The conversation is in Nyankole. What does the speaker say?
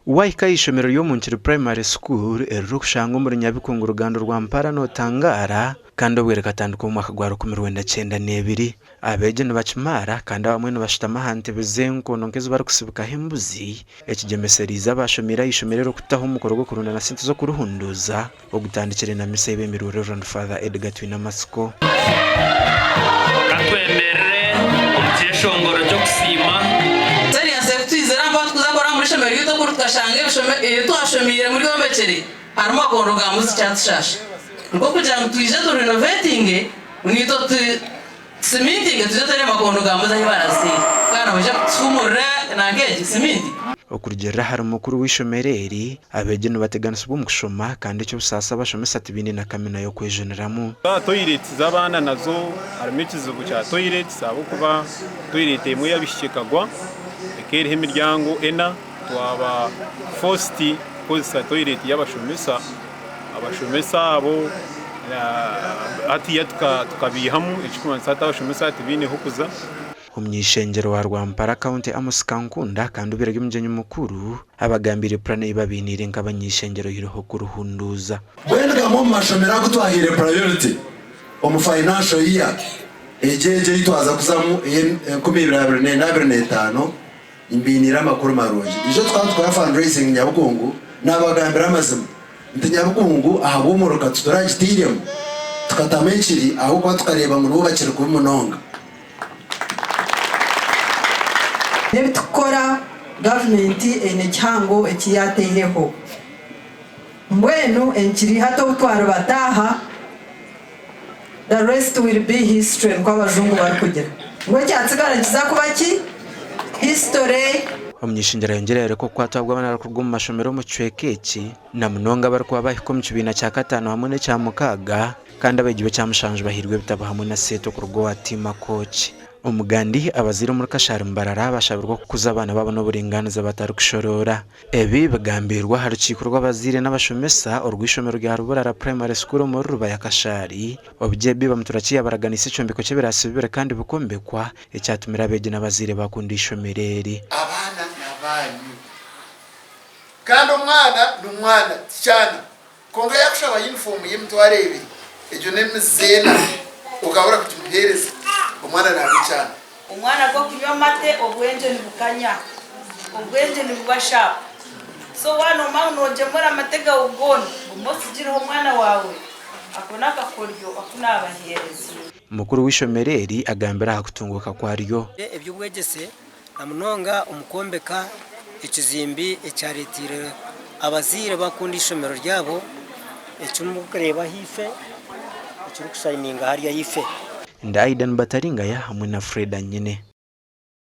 Waahika aha ishomero ry'Omunkiri Primary School eririkushangwa omuri Nyabikungu Rugando rwa Mpara notangaara kandi obwo rikatandika omu mwaka gwa 1902. Abeegi nibakimaara kandi abamwe nibashutama aha ntebe z'enkono nk'ezi barikusibikaho embuzi, ekigyemesereize abaashomeire aha ishomero eri kutaho omukoro gw'okurundana sente z'okurihunduuza ogutandikire na misa eyebembirwe Rev. Father Edgar Twinamatsiko. Ka twemerere omu kyeshongoro ky'okusiima. Senior Safe twizire aha mpaho tukuza kukora omuri ishomero ryaitu okuri tukashanga ebishomo ebi twashomeire muri ryombekire harimu akondo ka mbuzi kyatushasha nikwo kugira ngu twije tu renovatinge ngu naitwe tu Siminti nka twija tureeba amakondo ga mbuzi ahi baraziteire kandi nibaija kutuhumurira nanka egi siminti. Okurugiirira ahari mukuru w'eishomero eri, abeegi nibateganisibwa omu kushoma kandi eky'obusaasi abashomesa tibaine na kamina y'okwejuniramu. Za toyireti z'abaana nazo harimu ekizibu kya toyireti ahabw'okuba toyireti emwe y'abaishiki ekagwa ekaba eriho emiryango ena twaba forced kukozesa toyireti y'abashomesa. Abashomesa abo hatiiya tukabaihamu ekirikumanyisa hati abashomesa tibaine h'okuza. Omuny'eishengyero wa Rwampara County Amos Kankunda kandi obaire ari omugyenyi mukuru abagambiire purani ei babainiire nk'abany'eishengyero oihireho okuruhunduuza. Mbwenu gamwe omu mashomero agu twahaire priority omu financial year egi egi ei twaza kuzamu ey'enkumi ibiri abiri n'ena abiri n'etaano, Mbainiire amakuru marungi. Ijo tukaba nitukora fundraising Nyabukungu, naabagambira amazima nti Nyabukungu ahabw'omuruka tituragitairemu, tukatamu enkiri ahabw'okuba tukareeba ngu nibo bakiri kubi munonga. N'ebi tukukora gavumenti eine kihango eki yaataireho. Mbwenu enkiri hati obu twaribataaha, The rest will be history nikwo abajungu barikugira. Ngu ekyatsigara nikiza kuba ki? History. Omuny'eishengyero ayongyire yayoreka okukwatwa bw'abaana abarikuruga omu mashomero omu kicweka eki na munonga abarikuba bahika omu kibiina kya kataano hamwe n'ekya mukaaga kandi abeegi b'ekya mushanju bahairwe ebitabo hamwe na seeti okuruga owa Tiima Coach. Omugandi, abazaire omuri Kashari Mbarara bashabirwe okukuza abaana baabo n'oburingaaniza batarikushoroora. Ebi bigambiirwe aha rukiiko rw'abazaire n'abashomesa orw'eishomero rya Ruburara Primary School omuri Rubaya Kashari, obu JB Bamuturaki yaabaraganiise ekyombeko ky'ebiraasi bibiri kandi bikombekwa, ekyatumire abeegi n'abazaire baakunda eishomero eri. Abaana n'abaanyu. Kandi omwana n'omwana, ti kyana. Kwonka yaakushaba yunifoomu y'emitwaro ebiri, egyo n'emizi ena, okabura kugimuheereza, omwana naaba ekyana. Omwana ku akunywa amate obwengye nibukanya, obwengye nibuba sharp. So waaba noomanya ngu noogyemura amate gaawe goona, guma otsigireho omwana waawe, ako n'akakoryo aku naabaheereza. Mukuru w'eishomero eri agambire aha kutunguuka kwaryo. Eby'obwegyese na munonga omu kwombeka ekizimbe ekyareteire abazaire bakunda eishomero ryabo eki murikureeba ahaifo ekirikushayininga hariya ahaifo. Ndi Aidan Bataringaya hamwe na Freda Nyine.